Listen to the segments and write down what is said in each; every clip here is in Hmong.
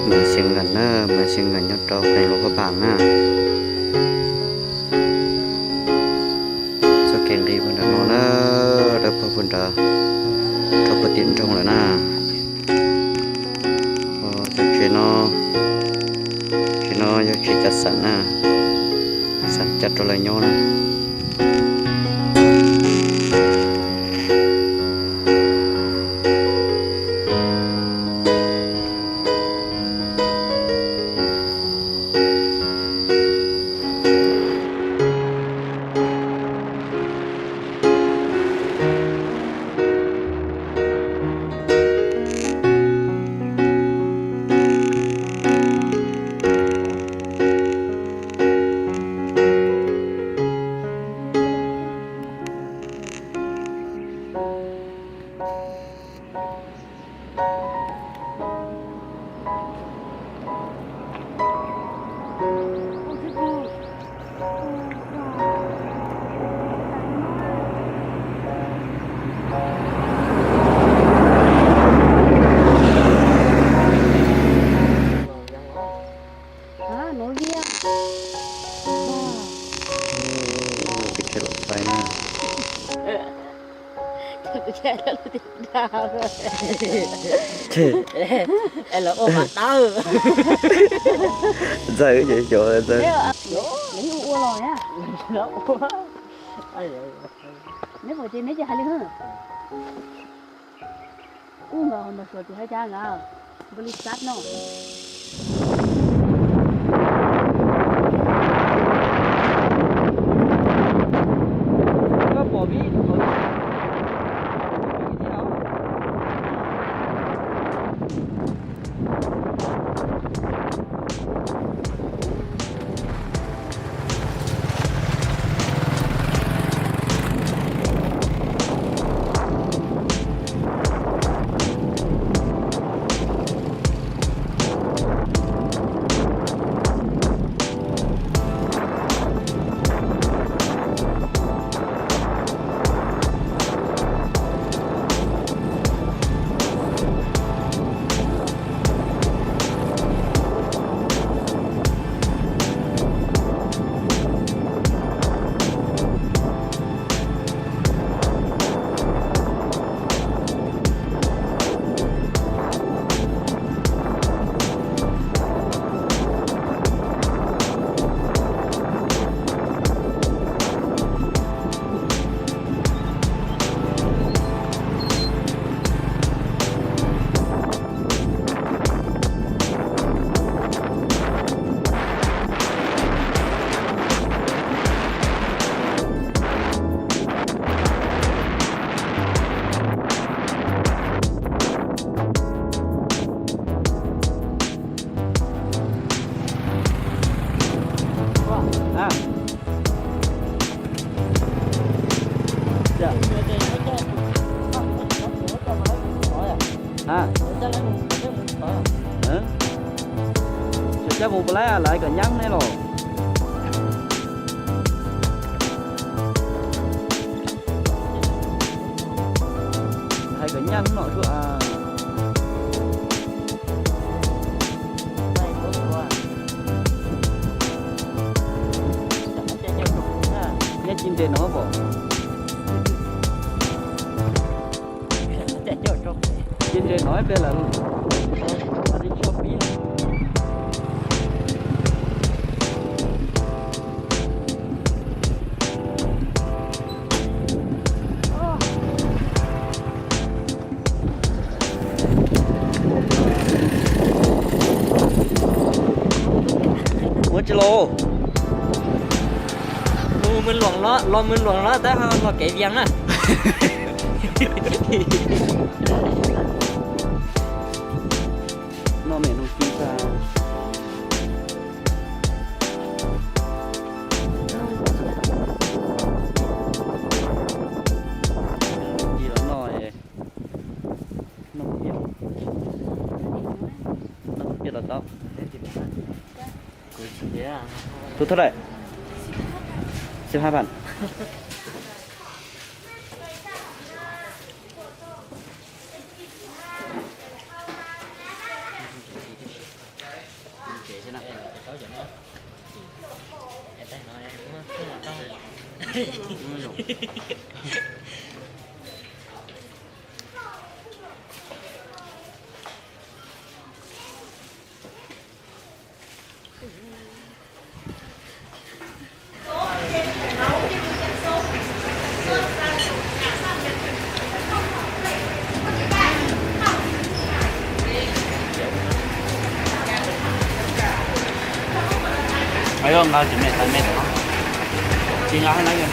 Maiv Xees Nkas na, Maiv Xees Nkas nyob rau qee Luam Phaj Npaas na. Txoj kev nqis puag nram no na, dawb paug puag nrad, rau puag tim nroog lawm na. Cov tsev no, tsev no yog tsev Cab Xas na, Cab Xas cab rau lawv nyob na. Ntxawg ces xyov ntxawg. Neb puas ces neb ces hais li hwb. Ub, nkawd hauv ntawd suav tis hab cab nkawd, npawg li xab no. Coj mus pab lawv kom nyab ne los. Hais kom nyab no sua. Nyab ci nres no pom. Ci nres no ib pliag lawm. Li tsho pib. Ua tsis los, mus Mws Luam los, los Mws Luam los tab ho los kev Vias na. No mem no ci tag. Ci los no, no piaj los tau. Tus thawj daim, xib hab pam. Nqa cov me tais me, tsis nqa hab na yog.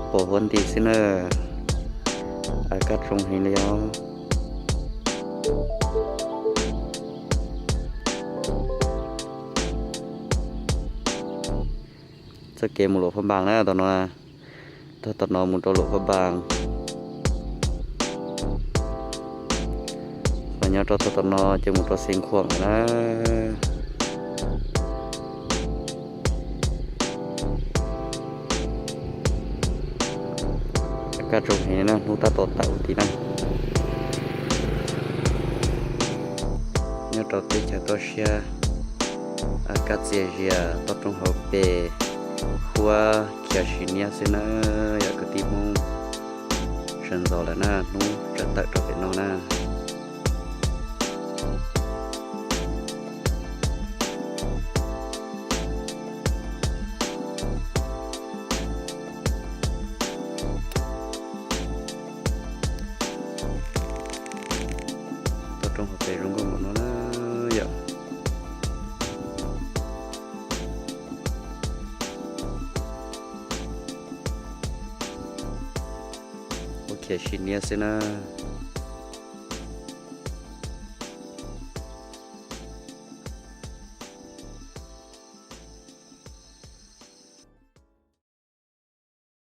Pom huab nti xwb na, a kab tsoo heev li os. Txoj kev mus Luam Phab Npas na, tom no, txog tom no mus rau Luam Phab Npas. Ho nyob rau txog tom no ces mus rau Xeev Khuam lawm na. A kab tsoo heev na, hnub tab tom tawm huv tid na. Nyob rau teb chaws toj siab, a kab txias zias, toj roob hauv pes, huab khiav sim niab xwb na, yog kwv tij Hmoob sawv ntxov lawm na, hnub tsav tawm rau pem no na. Toj roob hauv pes zoo nkauj npaum no na yom. Ua khiav sim niab xwb na.